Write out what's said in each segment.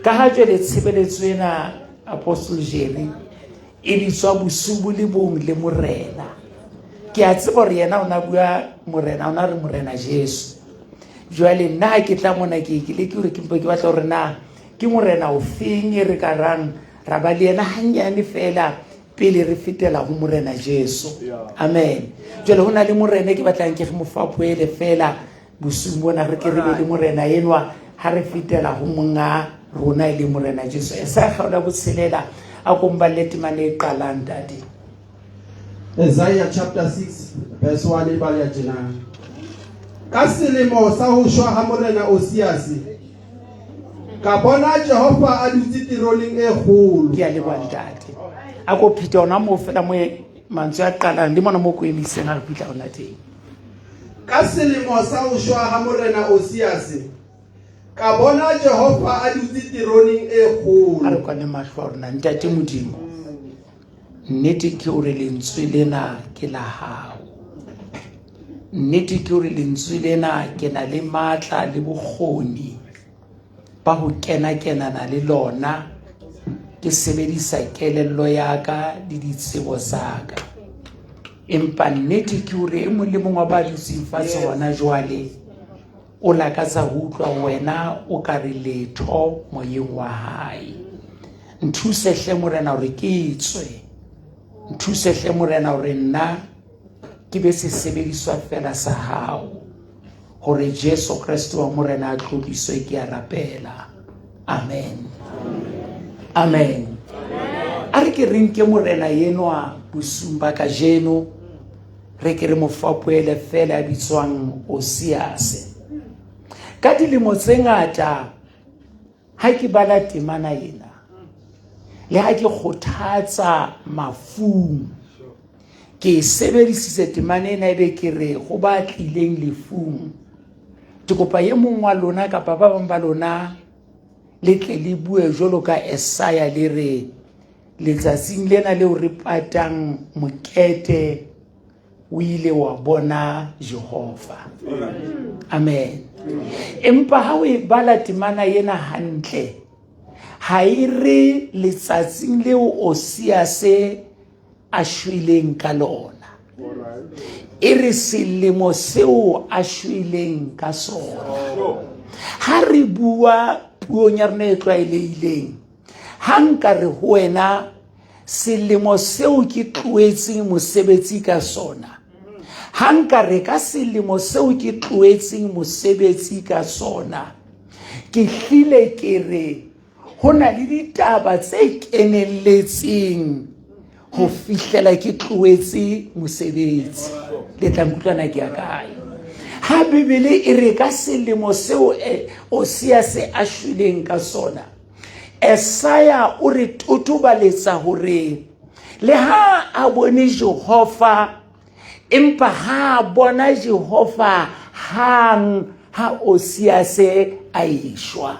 Ka ha jwale tshebeletso ena Apostle Jerry e bitswa bosiu bo le bong le Morena. Ke a tseba hore yena o na bua Morena, o na re Morena Jesu. Jwale nna ha ke tla mona ke ke leke hore ke mpe ke batla hore na ke Morena ofeng e re ka rang ra ba le yena hannyane fela pele re fetela ho Morena Jesu. Amen. Jwale ho na le Morena e ke batlang ke re mo fapoele fela bosiung bona re ke re be le Morena enwa ha re fetela ho monga rona e le Morena Jesu. Esaya kgaolo ya botshelela a ko mballe temana e qalang ntate. Isaiah chapter 6 verse 1 e bala tjena. Ka selemo sa ho shwa ha morena Osiase ka bona Jehova a dutse teroneng e kgolo. Ke a leboha ntate. A ko pheta ona moo fela mo e, mantswe a qalang le mona mo ko emiseng ha re fihla hona teng. Ka selemo sa ho shwa ha morena Osiase ka bona Jehova a dutse teroneng e kgolo. A re kwane mahlo a rona ntate Modimo. Nnete ke hore lentswe lena ke la hao. Nnete ke hore lentswe lena ke na le matla le bokgoni ba ho kena-kenana le lona ke sebedisa kelello ya ka le ditsebo tsa ka. Empa nnete ke hore e mong le mong wa ba dutseng fatshe hona jwale o lakatsa ho utlwa wena o ka re letho moyeng wa hae. Nthuse hle Morena hore ke tswe. Nthuse hle Morena hore nna ke be sesebediswa fela sa hao hore Jesu Kreste wa Morena a tlotliswe ke a rapela. Amen. Amen. A re ke re nke Morena enwa bosiung ba kajeno re ke re mo fapoele fela ya bitswang Osiase. Ka dilemo tse ngata ha ke bala temana ena le ha ke kgothatsa mafung ke e sebedisitse temana ena ebe ke re go ba tlileng lefung ke kopa e mong wa lona kapa ba bang ba lona le tle le bue jwalo ka Esaya le re letsatsing lena leo re patang mokete o ile wa bona Jehova. Amen. Empa ha o e bala temana ena hantle ha e re letsatsing leo Osiase a shweleng ka lona e re selemo seo a shweleng ka sona ha re bua puong ya rona e tlwaelehileng ha nka re ho wena selemo seo ke tloetseng mosebetsi ka sona ha nka re ka selemo seo ke tloetseng mosebetsi ka sona ke hlile ke re ho na le ditaba tse kenelletseng ho fihlela ke tloetse mosebetsi le tla nkutlwana ke ya kae ha bibele e re ka selemo seo eh, osiase a shweleng ka sona Esaya o re totobaletsa hore le ha a bone Jehova empa ha a bona Jehova hang ha Osiase a eshwa.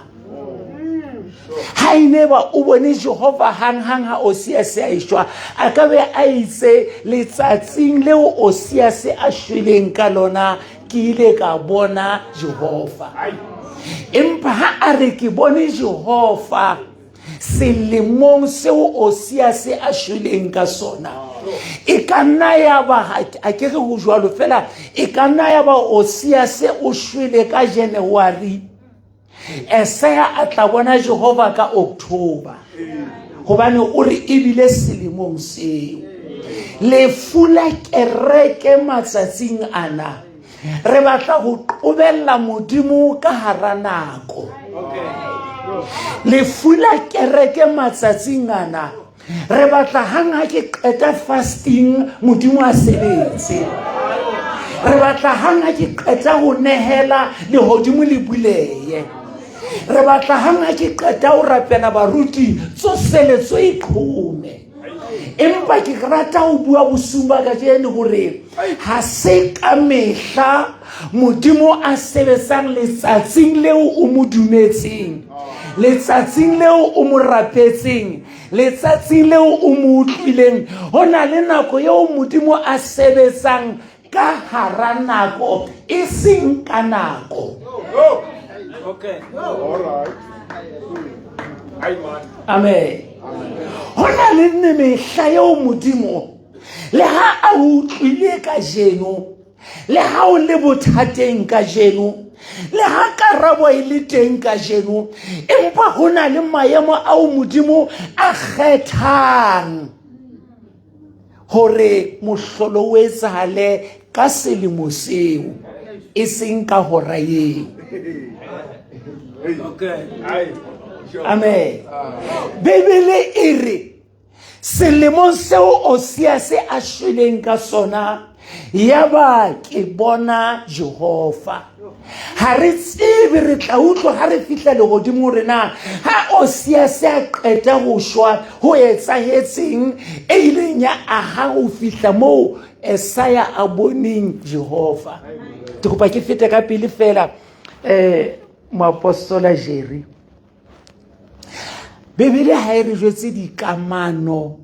Ha e ne ba o bone Jehova hang hang ha Osiase a eshwa, a ka be a itse letsatsing leo Osiase a shweleng ka lona ke ile ka bona Jehova. Empa ha a re ke bone Jehova selemong seo Osiase a shweleng ka sona, e ka nna ya ba a ke re ho jwalo fela, e ka nna ya ba Osiase o shwele ka January, Esaya a tla bona Jehova ka October hobane o re ebile selemong seo lefu la kereke matsatsing ana re batla ho qobella modimo ka hara nako lefu la kereke matsatsing ana re batla hang ha ke qeta fasting modimo a sebetse re batla hang ha ke qeta ho nehela lehodimo le buleye re batla hang ha ke qeta ho rapela baruti tsoseletso e qhome empa ke rata ho bua bosiung ba kajeno hore ha se ka mehla modimo a sebetsang letsatsing leo o mo dumetseng letsatsing leo o mo rapetseng letsatsing leo o mo utlwileng ho na le nako eo modimo a sebetsang ka hara nako e seng ka nako Okay. All right. Amen. Ho na le mehla eo Modimo le ha a utlwile kajeno, le ha o le bothateng kajeno, le ha karabo e le teng kajeno, empa ho na le maemo ao Modimo a kgethang hore mohlolo o etsahale ka selemo seo, e seng ka hora eo. Amen. Bibele e re selemong seo Osiase a shweleng ka sona, yaba ke bona Jehova. Ha re tsebe, re tla utlwa ha re fihla lehodimo hore na ha Osiase a qeta ho shwa ho etsahetseng e ileng ya aha ho fihla moo Esaya a boneng Jehova. Ke kopa ke fete ka pele fela, moapostola Jerry. Bibele ha e re jwetse dikamano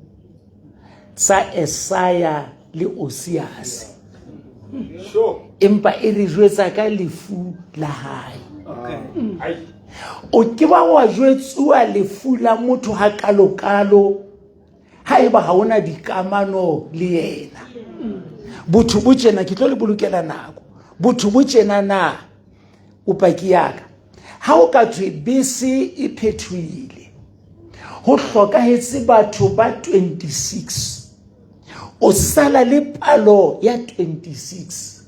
tsa Esaya le Osiase, empa e re jwetsa ka lefu la hae. O ke ba wa jwetsuwa lefu la motho ha kalokalo ha eba ha ona dikamano le yena. Botho bo tjena, ke tlo le bolokela nako. Botho bo tjena na o paki yaka ha o ka thwe bese e phethohile, ho hlokahetse batho ba 26, o sala le palo ya 26.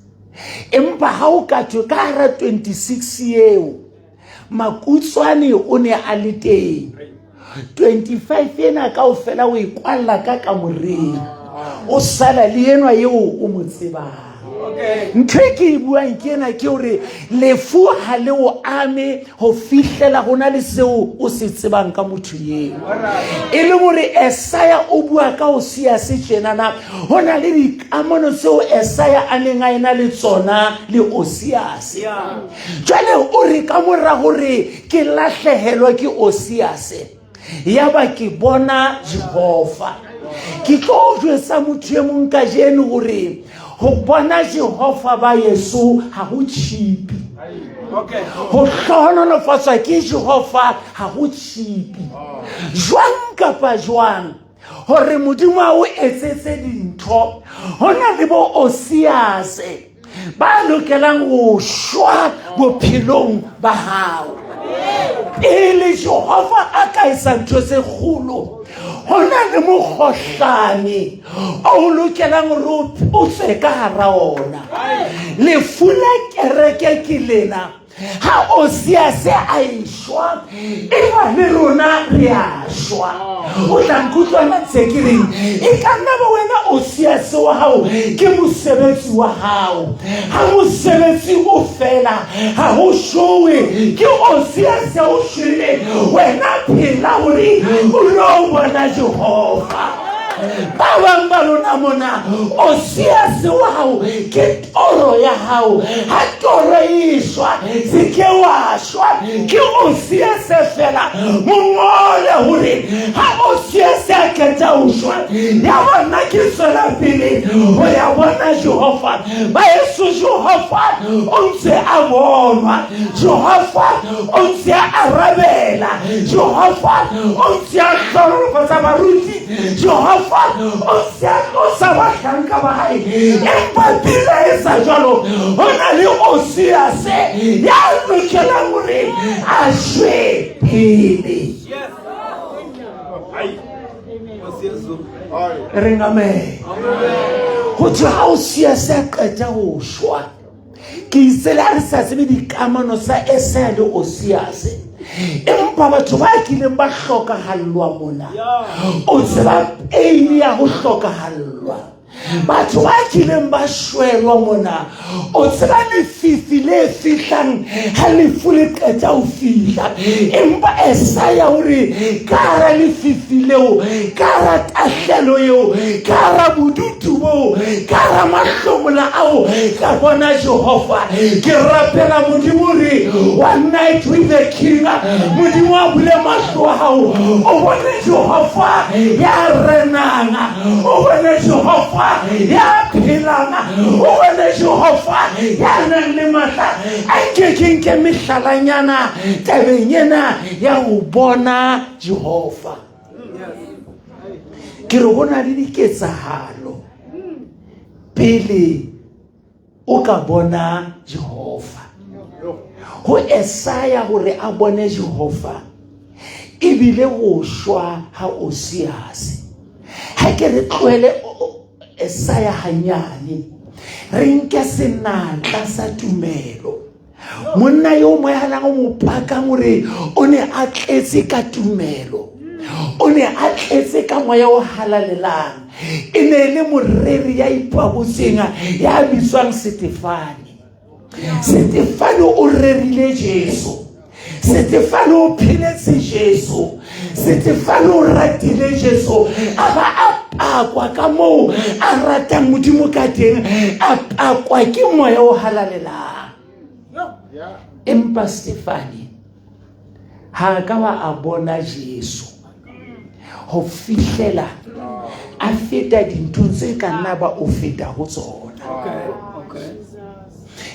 Empa ha o ka thwe ka hara 26 eo Makutswane o ne a le teng, 25 ena kaofela o e kwalla ka kamoreng, o sala le enwa eo o mo tsebang. Ntho e ke e buang ke ena, ke hore lefu ha le o ame ho fihlela ho na le seo o se tsebang ka motho eo. E le hore Esaya o bua ka Osiase tjenana, ho na le dikamano tseo Esaya a neng a ena le tsona le Osiase. Jwale o re ka mora hore ke lahlehelwa ke Osiase, yaba ke bona Jehova. Ke tlo jwetsa motho e mong kajeno hore ho bona Jehova ba Yesu ha ho cheap. Ho hlohonolofatswa ke Jehova ha ho cheap. Jwang kapa jwang hore Modimo a o etsetse dintho, ho na le bo Osiase ba lokelang ho shwa bophelong ba hao pele Jehova a ka etsa ntho tse kgolo. Ho na le mokgohlane o lokelang hore o tswe ka hara ona. Lefu la kereke ke lena. Ha Osiase a eshwa, eba le rona re a shwa. O tla nkutlwana ntse ke reng, e ka nna ba wena Osiase wa hao ke mosebetsi wa hao. Ha mosebetsi o fela, ha ho showe, ke Osiase o shwele, wena phela hore o lo bona Jehova. Ba bang ba lona mona, Osiase wa hao ke toro ya hao. Ha toro e shwa, se ke wa shwa. Ke Osiase fela mongole hore ha Osiase a qeta ho shwa, ya bona ke tswela pele ho ya bona Jehova. Ba eso Jehova o ntse a bonwa, Jehova o ntse a arabela, Jehova o ntse a hlohonolofatsa baruti, Jehova o ntse a tlosa bahlanka ba hae. Empa pele e sa jwalo, ho na le Osiase ya lokelang hore a shwe pele. Re amen. Ho thwe ha Osiase a qeta ho shwa, ke itse le ha re sa tsebe dikamano tsa Esaya le Osiase, empa batho ba kileng ba hlokahallwa mona, o tseba pain ya ho hlokahallwa. Batho ba kileng ba shwelwa mona, o tseba lefifi le fihlang ha lefu le qeta ho fihla. Empa Esaya o re ka hara lefifi leo, ka hara tahlelo eo, ka hara bodutu boo, ka hara mahlomola ao, ka bona Jehova. Ke rapela Modimo re one night with the King, Modimo a bule mahlo a hao, o bone Jehova ya renang, o bone Jehova ya phelang, o bone Jehova ya nang le matla. A nke ke nke mehlalanyana tabeng ena ya ho bona Jehova. Ke re ho na le diketsahalo pele o ka bona Jehova. Ho Esaya hore a bone Jehova ebile ho shwa ha Osiase. Ha ke re tlohele Esaya hanyane, re nke senatla sa tumelo. Monna yo moyalang o mo pakang hore o ne a tletse ka tumelo, o ne a tletse ka moya o halalelang. E ne e le moreri ya ipabotseng ya bitswang Setefane. Setefane o rerile Jesu, Setefane o pheletse Jesu, Setefane o ratile Jesu, a ba a pakwa ka moo a ratang Modimo ka teng, a pakwa ke moya o halalelang. Empa Stefane ha a ka ba a bona Jesu ho fihlela a feta dinthong tse ka nna ba o feta ho tsona.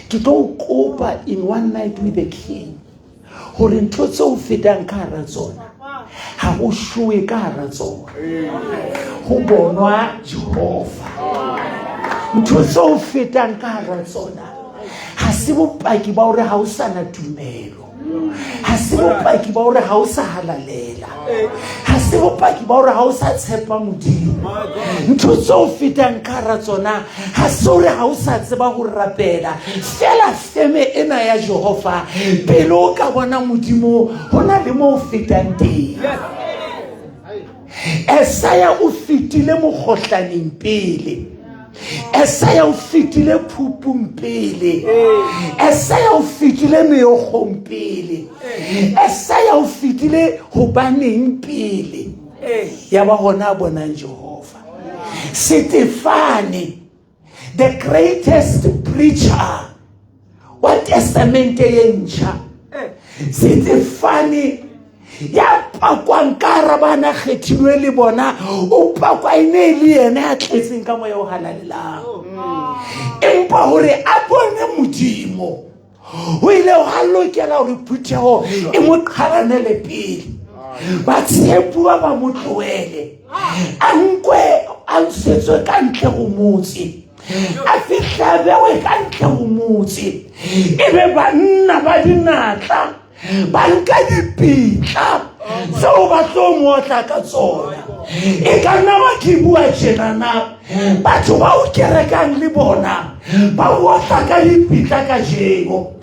Ke tlo o kopa in one night with the king hore ntho tse o fetang ka hara tsona ha ho shoe ka hara tsona, ho bonwa Jehova. Ntho tse o fetang ka hara tsona ha se bopaki ba hore ha o sa na tumelo, ha se bopaki ba hore ha o sa halalela, ha se bopaki ba hore ha o sa tshepa Modimo. Ntho tse o fetang ka hara tsona ha se hore ha o sa tseba ho rapela fela. Feme ena ya Jehova, pele o ka bona Modimo ho na le mo o fetang teng. Esaya o fetile mokgohlaneng pele, Esaya o fetile phupung pele, Esaya o fetile meokgong pele, Esaya o fetile hobaneng pele, ya ba hona a bonang Jehova. Setefane, the greatest preacher wa testamente ye ntšha, Setefane ya pakwang ka hara bana kgethilwe le bona, o pakwa e ne e le yena ya tletseng ka moya o halalelang. Empa hore a bone Modimo, ho ile hwa lokela hore phutheho e mo qhalanele pele, batshepuwa ba mo tlohele, a nkwe a ntshetswe ka ntle ho motse, a fihla bewe ka ntle ho motse, e be banna ba dinatla ba nka dipitla tseo ba tlo mo otla ka tsona. E ka nna ba ke bua tjenana, batho ba o kerekang le bona ba otla ka dipitla kajeno.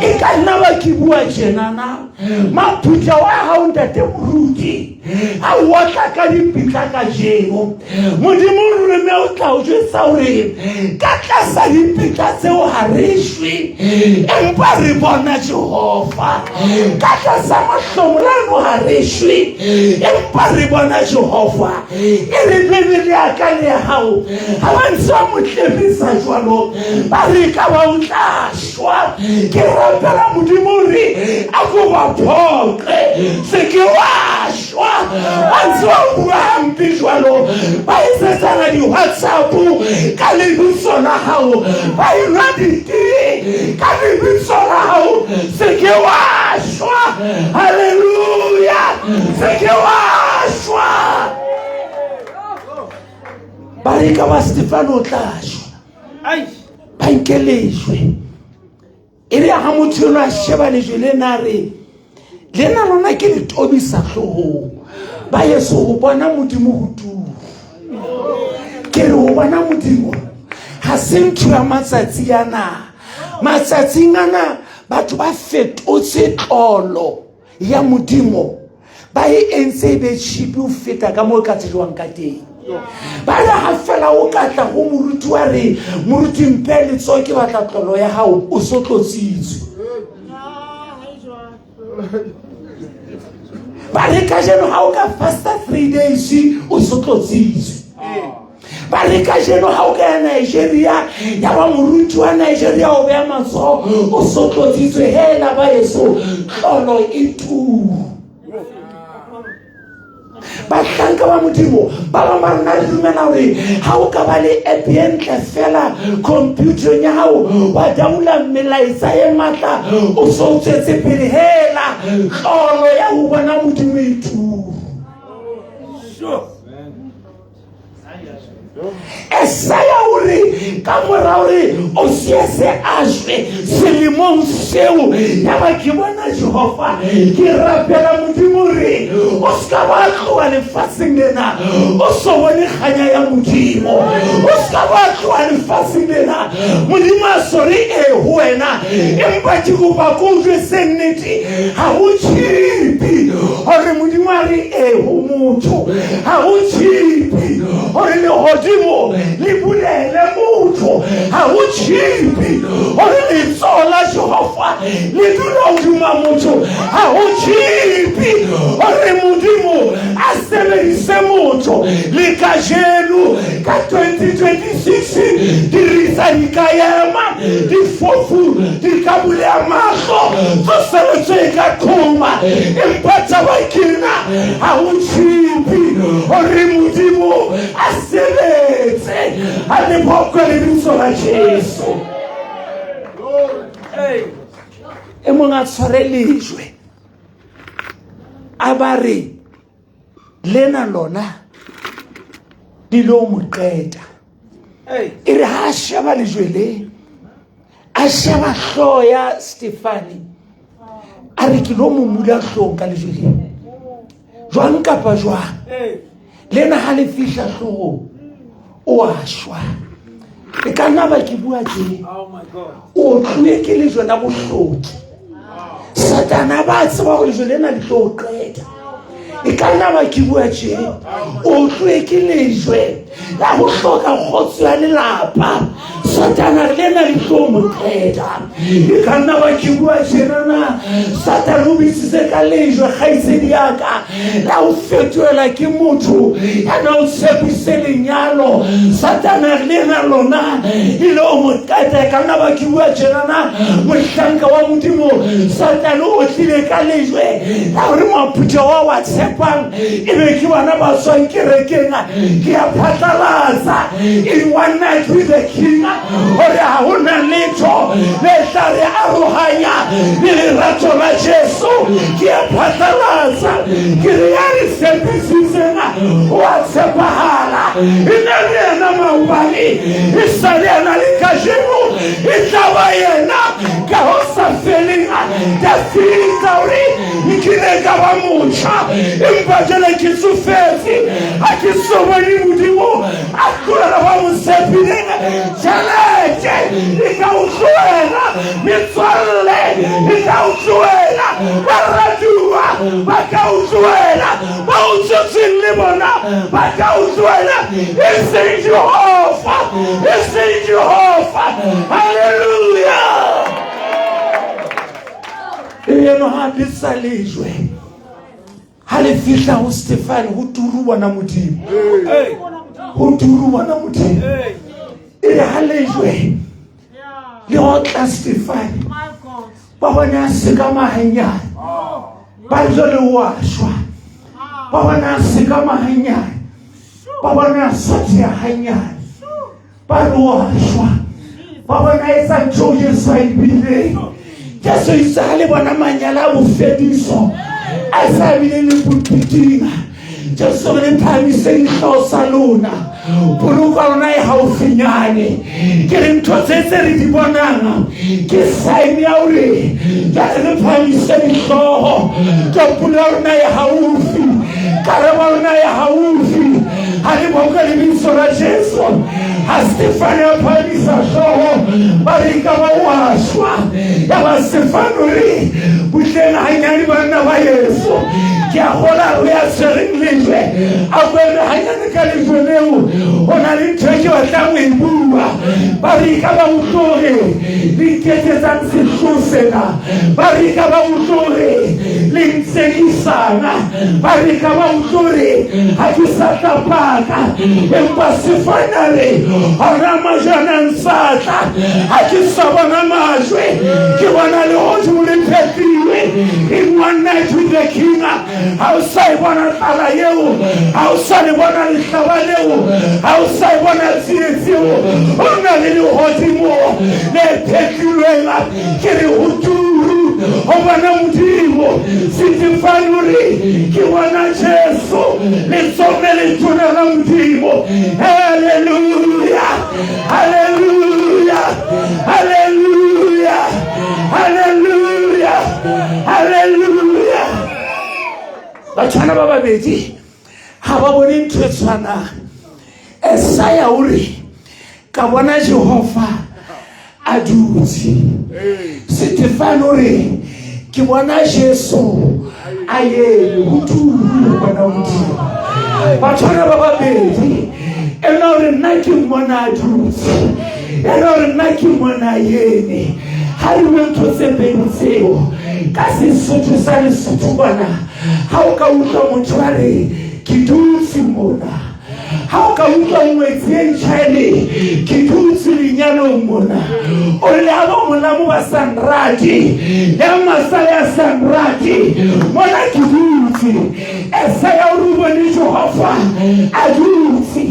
E ka nna ba ke bua tjenana, maphutheo a hao ntate moruti a otla ka dipitla kajeno. Modimo ruri mme o tla o jwetsa hore ka tlasa dipitla tseo ha re shwe, empa re bona Jehova. Ka tlasa mahlomolano ha re shwe, empa re bona Jehova. E re Bibele ya ka le ya hao ha ba ntse ba mo tlepisa jwalo, ba re ka ba o tla shwa. Ke rapela Modimo hore a ko ba phoqe, se ke wa shwa. Ba ntse ba bua hampe jwalo, ba etsetsana di-WhatsApp ka lebitso la hao, ba enwa ditee ka lebitso la hao, se ke wa shwa. Haleluya, se ke wa shwa. Ba re ka ba Stefano o tla shwa, ba nke lejwe. E re ha motho enwa a sheba lejwe lena, a re lena lona ke le tobisa hloohong. Ba yeso ho bona Modimo ho turu. Ke re ho bona Modimo ha se ntho ya matsatsi ana. Matsatsing ana batho ba fetotse tlolo ya Modimo, ba e entse e be tšhipi ho feta ka moo e ka tsejwang ka teng. Ba re ha fela o ka tla ho moruti wa re, moruti mpe letsoho ke batla tlolo ya hao, o so tlotsitswe. Ba re kajeno ha o ka fasta 3 days o so tlotsitswe. Ba re kajeno ha o ka ya Nigeria ya ba moruti wa Nigeria o beya matsoho o so tlotsitswe. Hela ba yeso tlolo e turu. Bahlanka Bahlanka ba Modimo, ba bang ba rona re dumela gore ga o ka ba le app ye ntle fela computereng ya gago wa download melaetsa e matla o so o tswetse pele hela tlolo ya go bona Modimo e turu. Esaya o re ka mora gore Osiase a shwe selemong seo ya ba ke bona Jehova ke rapela Modimo re o se ka ba tloa lefatsheng lena o so bone kganya ya Modimo o se ka ba tloa lefatsheng lena Modimo a so re ee ho wena empa ke kopa ko o jwetse nnete ga go tšhipi gore Modimo a re ee ho motho ga go tšhipi gore legodimo le bulele motho ga go tšhipi gore letsogo la Jehofa le dula godima motho ga go tšhipi gore Modimo a sebedise motho le kajeno ka 2026 dirisa di ka ema difofu di ka bulea mahlo tsoseletso e ka thoma empa taba ke ena ga go tšhipi gore Modimo a sebetse a le bokwe lebitso la Jesu. E mongwe a tshware lejwe a ba re lena lona di lo mo qeta e re ha a sheba lejwe le a sheba hlooho ya Stefane a re ke lo mo mula hlong ka lejwe le jwang kapa jwang lena ha le fihla hloohong o a shwa e ka nna ba ke bua tje o tloe ke lejwe la bohloki Satana ba tseba gore lejwe lena le tlo o qeta e ka nna ba ke bua tje o tloe ke lejwe la go hloka kgotso ya lelapa Satana re lena le tlo mo qeta e ka nna ba ke bua tjenana Satane o bitsitse ka lejwe kgaitsedi yaka la o fetoela ke motho ya na o tshepise lenyalo Satana re lena lona e le o mo qeta e ka nna ba ke bua tjenana mohlanka wa Modimo Satane o tlile ka lejwe la gore maphuthego wa wa tshepang e be ke bona ba tswang kerekeng ke a phatlalatsa in one night with the king gore ga go na letho le tla re arohanya le lerato la Jesu ke a phatlalatsa ke re ya re tshepisitseng wa tshepahala e ne le yena maobane e sa le yena le kajeno e tla ba yena ka go sa feleng Dafita o re nkile ka ba motjha empa jale ke tsofetse ga ke so bone Modimo a tlohela ba mo tshepileng tšhelete e ka o tlohela metswalle e ka o tlohela baratuwa ba ka o tlohela ba o tsotseng le bona ba ka o tlohela e seng Jehova e seng Jehova halleluja eno ga bitsa lejwe ha le fihla ho Stefane ho turu bona Modimo ho turu bona Modimo e re ha lejwe le otla Stefane ba bona a seka mahanyane ba re jwale o a shwa ba bona a seka mahanyane ba bona a swatheha hanyane ba re o a shwa ba bona etsa ntho Jesu a e buileng Jesu itse ha le bona manyala a bofediso a sa bile le bophiting Jesu re le phahamise dihlooho tsa lona poloko ya lona e haufinyane ke re ntho tse tse re di bonang ke sign ya hore jwale re phahamise dihlooho topolo ya rona e haufi karabo ya rona e haufi ha re boka lebitso la Jesu ha Stefane a phahamisa hlooho ba re ka ba wa shwa ya ba Stefane o re butleng hanyane banna ba Yesu ke a gola o ya tshwereng lejwe a kwere hanyane ka lejwe leo o na le ntho e ke batlang ho e bua ba re ka ba utlore le iketsetsang sehloho sena ba re ka ba utlore le ntsekisana ba re ka ba utlore ha ke sa tla paka empa sefana re hona majwana ntsa tla ha ke sa bona majwe ke bona lehodimo le phetilwe in one night with the king. Ha o sa e bona tlala eo, ha o sa le bona lehlaba leo, ha o sa e bona tsietsi eo, o na le lehodimo le phetlilweng. Ke re ho turu ho bona Modimo. Setefane o re ke bona Jesu letsohong le letona la Modimo. Haleluya, haleluya, haleluya, haleluya, haleluya. Batho ba babedi ga ba bone ntho e tshwanang. Esaya o re ka bona Jehova a dutse. Setefane o re ke bona Jesu a eme. Ho turu bona Modimo. Batho bana ba babedi, ena o re nna ke mmona a dutse, ena o re nna ke mmona a eme. Ha re bue ntho tse pedi tseo ka Sesotho sa Lesotho kwana. Ha o ka utlwa motho a re ke dutse mona, ha o ka utlwa ngwetsi e ntjha e re ke dutse lenyalong mona, o re le ha bo molamo ba sa nrate, le ha masale a sa nrate, mona ke dutse. Esaya o re o bone Jehova a dutse.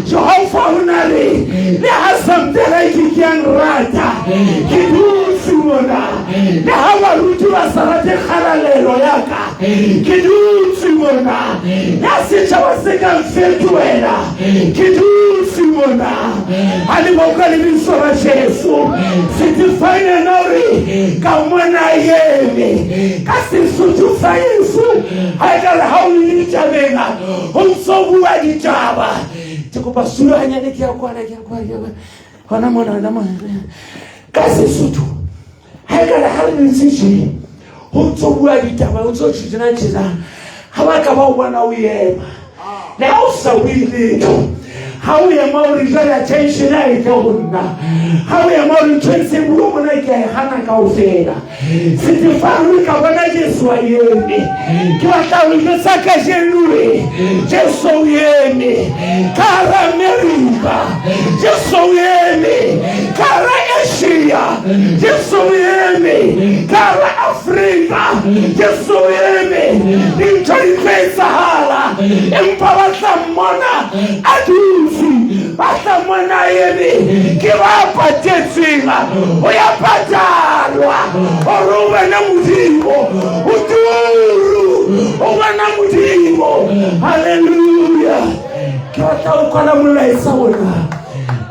Jehova o na re le ha samtela ke ke ya nrata, ke dutse mona. Le ha baruti ba sa rate kgalalelo ya ka, ke dutse mona. Ya setjhaba se ka mfetohela, ke dutse mona. Ha le boka lebitso la Jesu. Setefane yena o re ka mona a eme. Ka Sesotho sa heso ha e ka re ha o le ditabeng ho ntso bua ditaba. Ke kopa sulo hanyane, ke ya kwana, ke ya kwana, ke ya kwana. Hona mona, hona mona. Ka Sesotho ha e ka re ha re dutse tje ho ntso bua ditaba, ho ntso tjena tjena, ha ba ka ba o bona o ema, le ha o sa bue letho, ha o ema o re jwale attention a e tle ho nna, ha o ema o re ntho e ntse bua mona ke a e hana kaofela. Setefane ka bona Jesu a eme. Ke batla ho jwetsa kajeno re Jesu o eme ka hara Amerika, Jesu o eme ka hara Asia, Jesu o eme ka hara Afrika, Jesu o eme. Dintho di tlo etsahala, empa ba tla mmona a dutse, ba tla mmona a eme. Ke ba patetseng ho ya patalwa hore o bone Modimo, o turu o bona Modimo. Haleluya. Ke batla ho kwala molaetsa ona.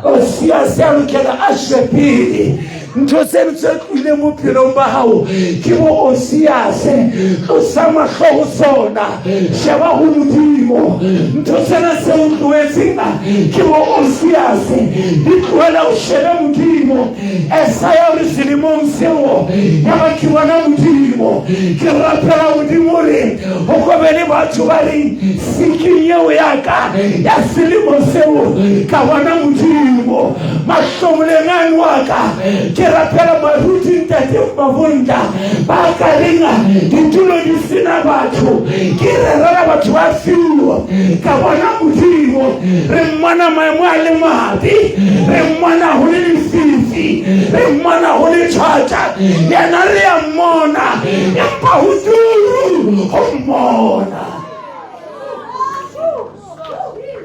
Osiase a lokela a shwe pele. Ntho tseno tse tlohileng bophelong ba hao ke bo Osiase. Tlosa mahlo ho tsona, sheba ho Modimo. Ntho tsena tse o tlohetseng ke bo Osiase, di tlohele o shebe Modimo. Esaya o re selemong seo ya ba ke bona Modimo. Ke rapela Modimo hore ho ko be le batho ba reng siking eo ya ka ya selemo seo ka bona Modimo. Mahlomoleng ano a ka ke rapela baruti ntate Mabonda ba ka reng ditulo di sena batho, ke rerela batho ba fiwa ka bona Modimo. Re mmona maemo a le mabe, re mmona ho le lefifi, re mmona ho le thata, yena re ya mmona, empa ho turu ho mmona.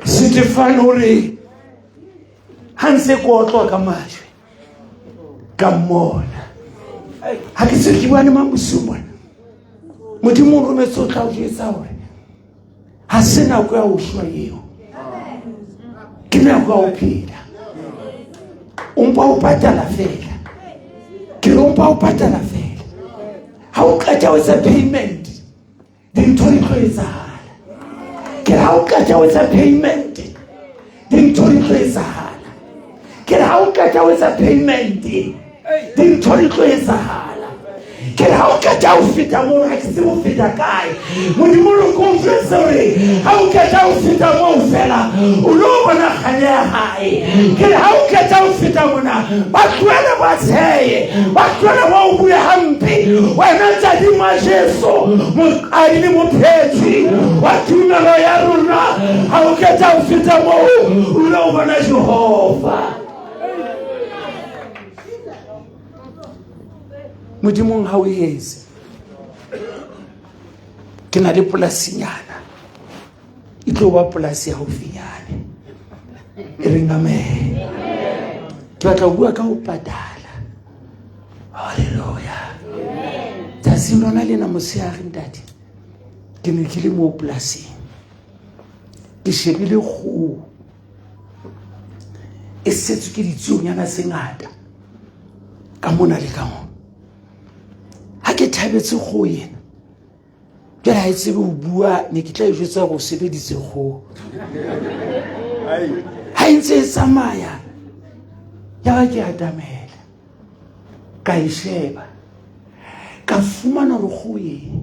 Setefane o re ha ntse ke otlwa ka majwe ka mmona. Ha ke se ke bua le mang bosiu bona, Modimo o rometse o tla o jwetsa hore ha se nako ya ho shwa eo, ke nako ya ho phela. O mpa o patala fela, ke re o mpa o patala fela. Ha o qeta ho etsa payment, dintho di tlo etsahala. Ke re ha o qeta ho etsa payment, dintho di tlo etsahala. Ke re ha o qeta ho etsa payment, dintho di tlo etsahala. Ke re ha o qeta ho feta moo, ha ke tsebe ho feta kae. Modimo re ko jwetse hore ha o qeta ho feta moo fela, o lo bona kganya ya hae. Ke re ha o qeta ho feta mona, ba tlohele ba tshehe, ba tlohele ba o bue hampe. Wena tadima Jesu, moqadi le mophethi wa tumelo ya rona. Ha o qeta ho feta moo, o lo bona Jehova. Modimong ha o etse. Ke na le polasinyana e tlo ba polasi ya gaufinyane e reng amen. Ke batla go bua ka go patala. Halleluja. Tsatsing lona lena motshehare ntate, ke ne ke le mo polasing, ke shebile kgoho e setswe ke ditsuonyana tse ngata ka mona le ka mona. Ha ke thabetse kgoho ena, jwale ha e tsebe ho bua, ne ke tla e jwetsa hore o sebeditse kgoho. Ha e ntse e tsamaya, ya ba ke atamela, ka e sheba, ka fumana hore kgoho e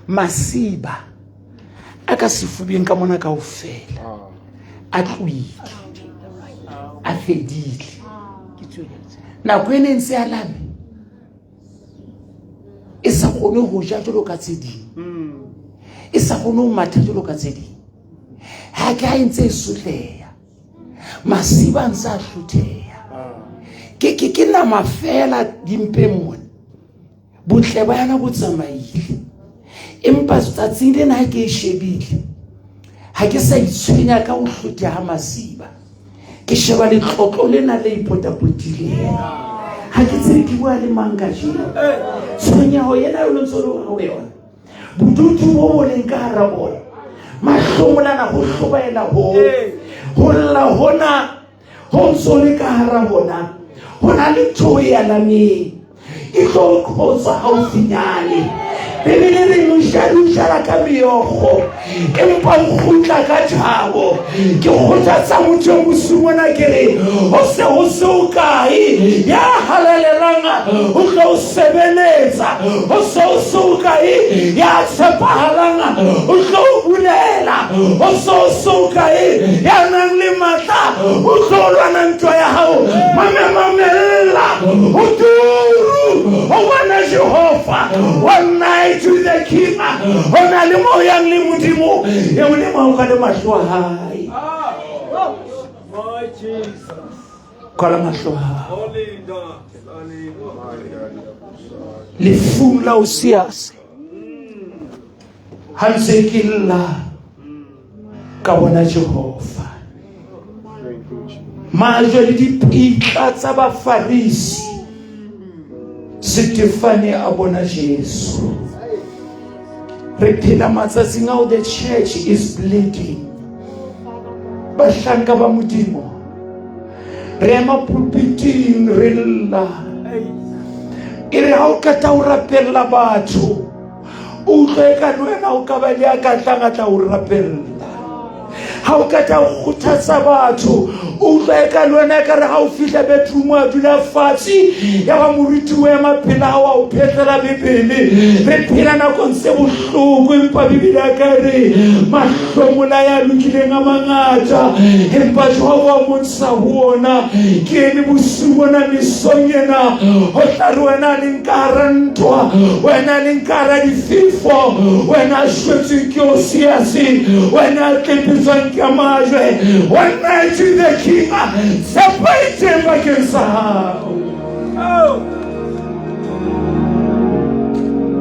masiba a ka sefubeng ka mona kaofela a tlohile, a fedile. Nako e ne ntse a lame e sa kgone ho ja jwalo ka tse ding, e sa kgone ho matha jwalo ka tse ding. Ha ke ha e ntse e sotleha, masiba a ntse a hlotheha, ke nama fela dimpeng mona, botle ba yona bo tsamaile. Empa tsatsing lena ha ke e shebile, ha ke sa itshwenya ka ho hlotheha ha masiba, ke sheba letlotlo lena le ipotapotileng. Ha ke tsebe ke bua le mang kajeno. Tshwenyeho ena eo le ntse le ho yona, bodutu bo bo leng ka hara bona, mahlomolana, ho hlobaela ho, ho lla hona ho ntso le ka hara bona, ho na le ntho e alameng e tlo qhotswa haufinyane. Bibele re mojadi o jala ka meokgo, empa o kgutla ka thabo. Ke kgothatsa motho e bosiu mona, ke re ho se ho se o kae ya halalelang o tlo o sebeletsa, ho se ho se o kae ya tshepahalang o tlo o bulela, ho se ho se o kae ya nang le matla o tlo lwana ntwa ya hao. Mamela ho turu ho bona Jehova. One night with the King, ho na le mo yang le Modimo e o le mo ka le mahlo a hae. Kwala mahlo a hao. Lefung la Osiase, ha ntse ke lla ka bona Jehova, majwe le dipitla tsa Bafarisi, Setefane a bona Jesu. Re phela matsatsing ao the church is bleeding. Bahlanka ba Modimo, re ema pulpiting re lla, e re ha o qeta ho rapella batho, o utlwe ka le wena o ka ba le a ka tlang a tla o rapella. Ha o qeta ho kgothatsa batho, o utlwa e ka le wena e ka re ha o fihla bedroom a dula fatshe, ya ba moruti o ema pela hao a o phetlela Bibele. Re phela nakong tse bohloko, empa Bibele ya ka re mahlomola ya lokileng a mangata, empa Jehova o montsha ho ona. Ke eme bosiu bona mesong ena ho tla re wena a leng ka hara ntwa, wena a leng ka hara difefo, wena a shwetsweng ke Osiase, wena a tlepetswang ke majwe. One night with the King, tshepo e teng bakeng sa hao.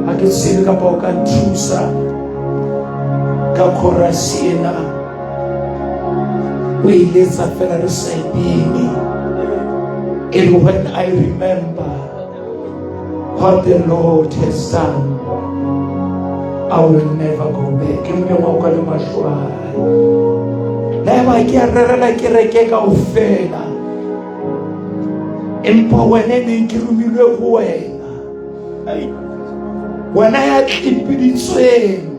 Ha ke tsebe kapa o ka nthusa ka chorus ena, o e letsa fela re sa e bine. E re, when I remember what the Lord has done, I will never go back. Ke mongwe wa ka le mahlo a hae. Le haeba ke a rerela kereke kaofela, empa wena e neng ke romilwe ho wena, wena ya tlepeditsweng,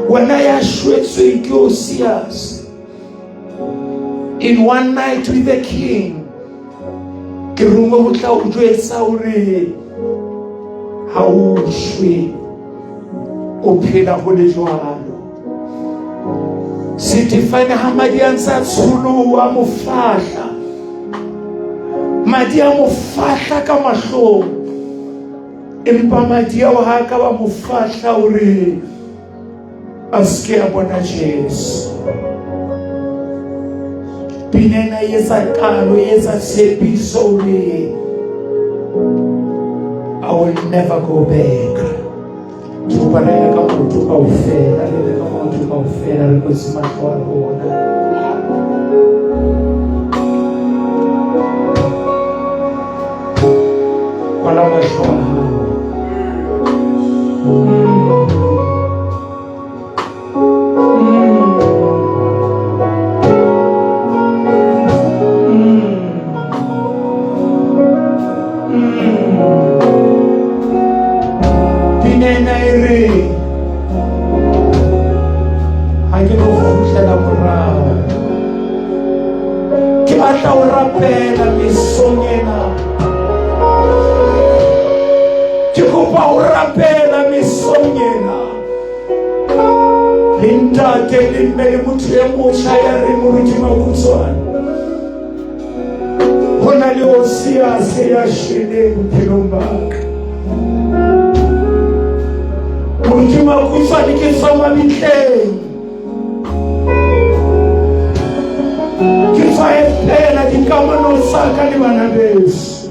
wena ya shwetsweng ke Osias, in one night with the King, ke rongwe ho tla o jwetsa hore ha o shwe, o phela ho le jwalo. Setefane ha madi a ntse a tsholoha mofahla, madi a mofahla ka mahlong, empa madi ao ha a ka ba mofahla hore a se ke a bona Jesu. Pina ena e etsa qalo, e etsa tshepiso hore I will never go back. Ke kopa re eme ka maoto kaofela, re eme ka maoto kaofela, re kwetse mahlo a rona. Kwala mahlo a hao. Pina ena e re ha ke no kgutlela morao. Ke batla ho rapela mesong ena. Ke kopa ho rapela mesong ena. Le ntate le mme le motho e motjha ya reng moruti Makhutshwane. Ho na le Osiase ya shweleng bophelong ba ka. Moruti Makhutshwane ke tswa mabitleng. Ke tswa epela dikamano tsa ka le bana beso.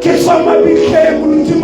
Ke tswa mabitleng moruti.